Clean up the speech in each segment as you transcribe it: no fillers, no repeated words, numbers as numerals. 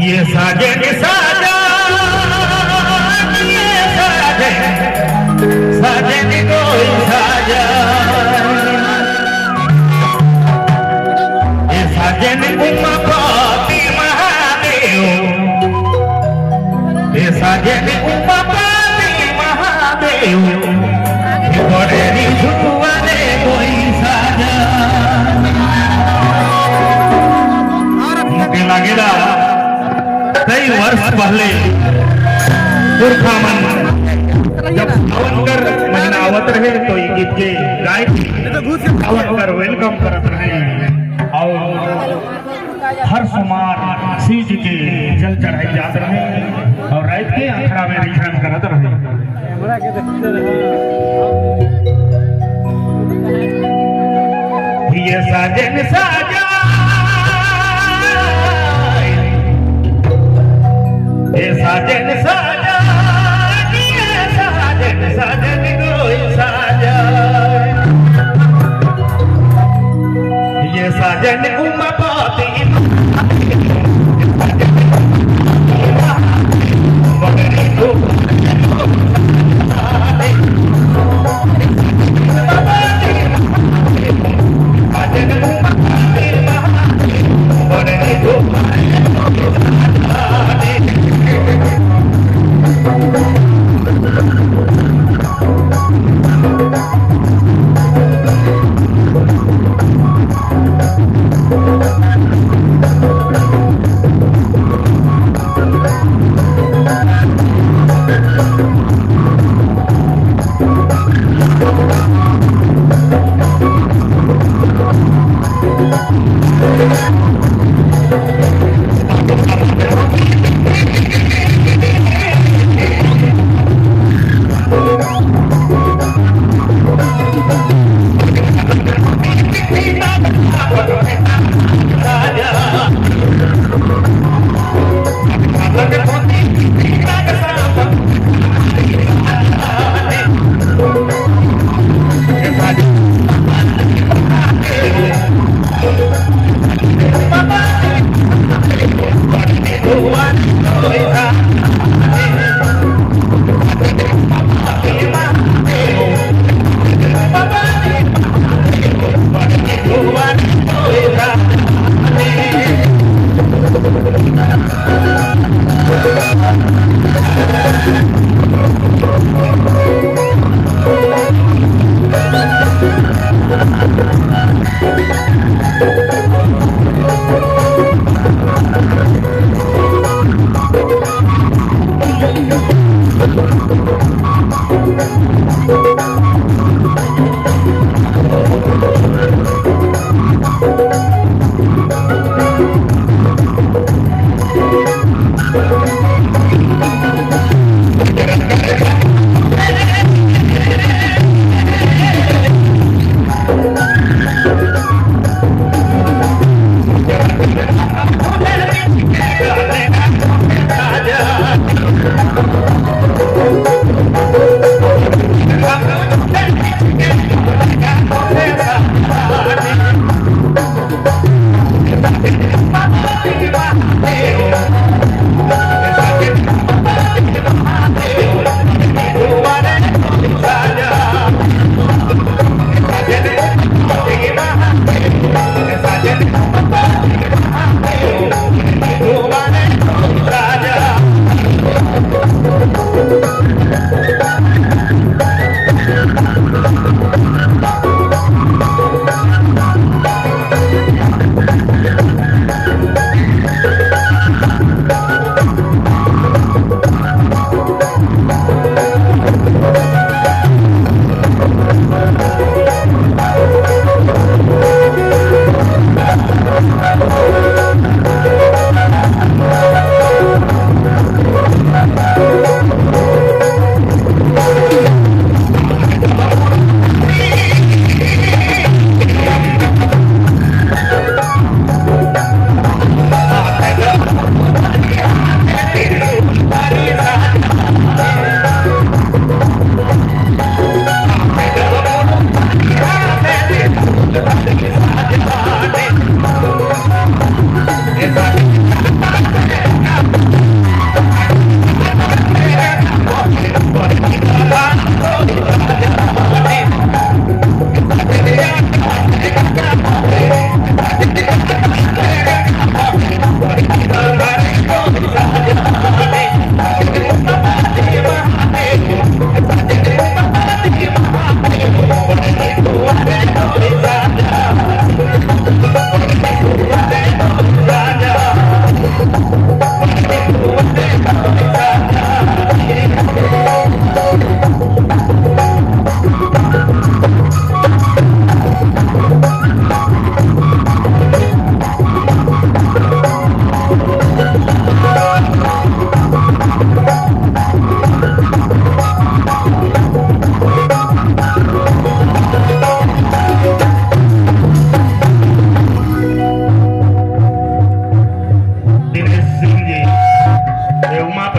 ये साजन साजा, ये साजन साजन कोई साजा, ये साजन उमापति महादेव, ये साजन उमापति महादेव, बड़े झुआरे कोई साजा। मोके लागेला कई वर्ष पहले पुरखा मन जब सावन कर महीना आवत रहे तो ये गीत के गाय सावन कर welcome करत रहे और हर सोमवार शिव जी के जल चढ़ाई जात रहे और रात के अखड़ा में रिझान करत रहे। ये साजन साजा, ये साजन साजा, ये साजन साजन कोई साजा, ये साजन उमापति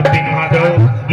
निजामुद्दीन महादेव।